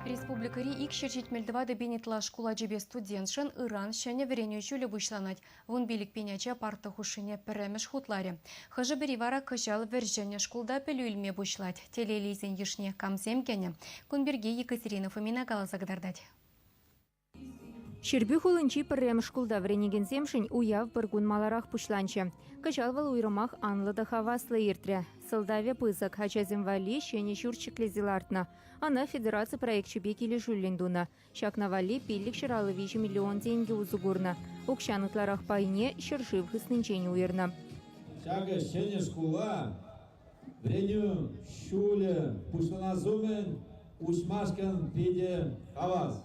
Республикӑри 274 пин ытла шкул ачипе студентшӑн ыран ҫӗнӗ вӗренӳ ҫулӗ пуҫланать. 15 пин ача парта хушшине пӗрремӗш хут ларӗ. Хӑшӗ-пӗри вара кӑҫал вӗр-ҫӗнӗ шкулта пӗлӳ илме пуҫлать. Телейлисен йышне камсем кӗнӗ? Кун пирки Екатерина Фомина каласа кӑтартать. Ҫӗрпӳ хулинчи пӗрремӗш шкулта вӗренекенсемшӗн уяв пӗр кун маларах пуҫланчӗ. Кӑҫал вӑл уйрӑмах анлӑ та хаваслӑ иртрӗ. Сӑлтавӗ пысӑк, ачасем валли ҫӗнӗ ҫурт ҫӗклесе лартнӑ. Ӑна федераци проекчӗпе килӗшӳллӗн тунӑ. Ҫакна валли 553 миллион тенкӗ усӑ курнӑ. Укҫан ытларах пайне ҫӗршыв хыснинчен уйӑрнӑ. Ҫакӑ ҫӗнӗ шкула вӗренӳ ҫулӗ пуҫланас умӗн уҫмашкӑн питӗ хавас.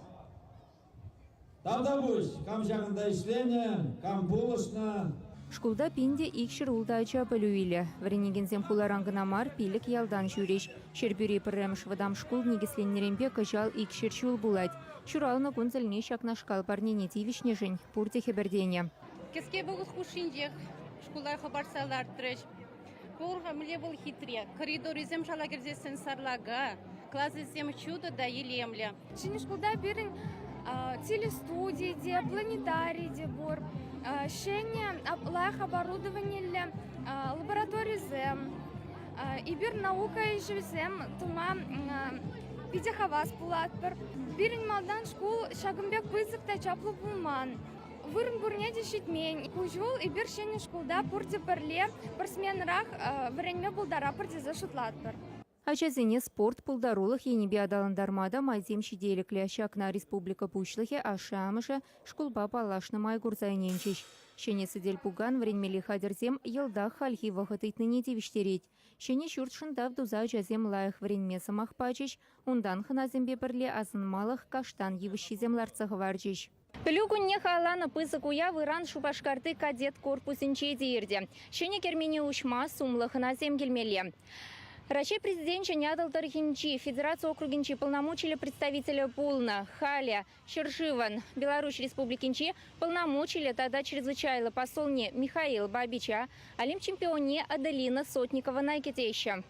Тавтапуҫ, кам ҫакӑнта ӗҫленӗ, кам пулӑшнӑ. Шкулта пин те 206 ача пӗлӳ илӗ. Вӗренекенсем хуларан кӑна мар, пилӗк ялтан ҫӳрӗҫ. Ҫӗрпӳри пӗрремӗш вӑтам шкул никӗсленнӗренпе кӑҫал 200 ҫул пулать. Ҫуралнӑ кун тӗлне ҫакнашкал парнене тивӗҫнӗшӗн пурте хӗпӗртенӗ. Кӗске вӑхӑт хушшинчех шкула хӑпартса лартрӗҫ. Пур-ха, мӗнле вӑл хитре. Коридорӗсем шала кӗрсессӗн сарлака, класӗсем ҫутӑ та илемлӗ. Ҫӗнӗ шкулта пирӗн телестуди те, планетари те пур, ҫӗнӗ лайӑх оборудованиллӗ лабораторисем. Эпир наука ӗҫӗсем тума питӗ хавас пулатпӑр. Пирӗн малтан шкул ҫакӑн пек пысӑк та чаплӑ пулман. Вырӑн пурне те ҫитмен. Ку ҫул эпир ҫӗнӗ шкулта пурте пӗрле пӗр сменӑрах вӗренме пултаратпӑр тесе шутлатпӑр. Ачасене спорт пултарулӑх енӗпе аталантарма та майсем ҫителӗклӗ. Ҫакна республика Пуҫлӑхӗ, ашшӗ-амӑшӗ шкулпа паллашнӑ май курса ӗненчӗҫ. Ҫӗнӗ сӗтел-пукан, вӗренмелли хатӗрсем йӑлтах хальхи вӑхӑт ыйтнине тивӗҫтерет. Ҫӗнӗ ҫуртшӑн тав туса ачасем лайӑх вӗренме сӑмах пачӗҫ, унтан хӑнасемпе пӗрле асӑнмалӑх каштан йывӑҫҫисем лартса хӑварчӗҫ. Пӗлӳ кунне халалланӑ пысӑк уяв ыран Шупашкарти кадет корпусӗнче те иртӗ. Ҫӗнӗ кермене уҫма сумлӑ хӑнасем килмелле. Раҫҫей Президенчӗн Атӑл тӑрӑхӗнчи федераци округӗнчи полномочиллӗ представителӗ пулнӑ. Халӗ ҫӗршывӑн Беларуҫ Республикинчи полномочиллӗ тата чрезвычайлӑ посолне Михаил Бабича, Олимп чемпионне Аделина Сотниковӑна кӗтеҫҫӗ.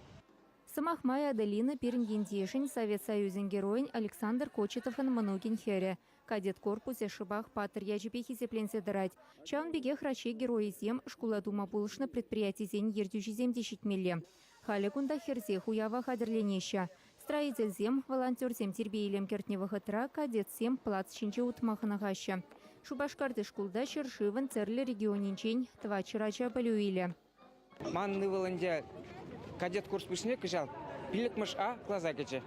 Сӑмах май, Аделина пирӗн ентешӗн, Совет Союзӗн Геройӗн Александр Кочетовӑн мӑнукӗн хӗрӗ. Кадет корпусӗ шӑпах паттӑр ячӗпе хисепленсе тӑрать. Ҫавӑн пекех Раҫҫей Геройӗсем шкула тума пулӑшнӑ предприятисен ертӳҫисем те ҫитмелле. Халӗ кунта хӗрсех уява хатӗрленеҫҫӗ. Строительсем, волонтерсем тирпей-илем кӗртнӗ вӑхӑтра кадетсем плац ҫинче утма хӑнӑхаҫҫӗ. Шупашкарти шкулта ҫӗршывӑн тӗрлӗ регионӗнчен тӑватҫӗр ача пӗлӳ илӗ. Ман ывӑл ӗнтӗ кадет курс пуҫне кӑҫал пиллӗкмӗш А класа кӗчӗ.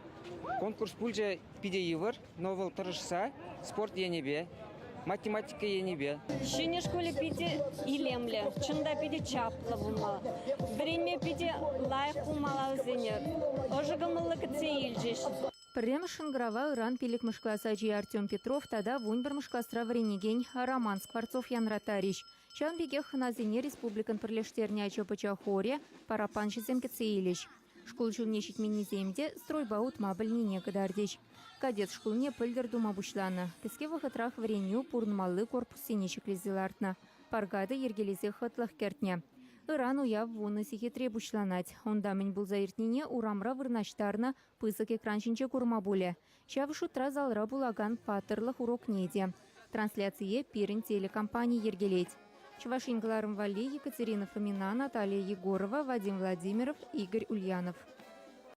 Конкурс пулчӗ питӗ йывӑр, но вӑл тӑрӑшса спорт енӗпе, математика енӗпе. Ҫӗнӗ шкулӗ питӗ илемлӗ, чӑн та питӗ чаплӑ пулмалла. Вӗренме питӗ лайӑх пулмалла вӗсене. Ӑшӑ кӑмӑллӑ кӗтсе илчӗҫ. Пӗрремӗш шӑнкӑрава ыран пиллӗкмӗш класс ачи Артем Петров тата вунпӗрмӗш класра вӗренекен Роман Скворцов янраттарӗҫ. Ҫавӑн пекех хӑнасене республикӑн пӗрлештернӗ ача-пӑча хорӗ, параппанҫӑсем кӗтсе илӗҫ. Шкул ҫулне ҫитменнисем те стройпа утма пӗлнине кӑтартӗҫ. Кадет шкулне пӗлтӗр тума пуҫланӑ. Кӗске вӑхӑтрах вӗренӳ, пурӑнмалли корпуссене ҫӗклесе лартнӑ, парка та йӗркелесе хӑтлӑх кӗртнӗ. Ыран уяв вунӑ сехетре пуҫланать. Унта мӗн пулса иртнине урамра вырнаҫтарнӑ пысӑк экран ҫинче курма пулӗ. Ҫав шутра залра пулакан паттӑрлӑх урокне те. Трансляцие пирӗн телекомпани йӗркелет. Чӑваш Ен кӑларӑм валли Екатерина Фомина, Наталья Егорова, Вадим Владимиров, Игорь Ульянов.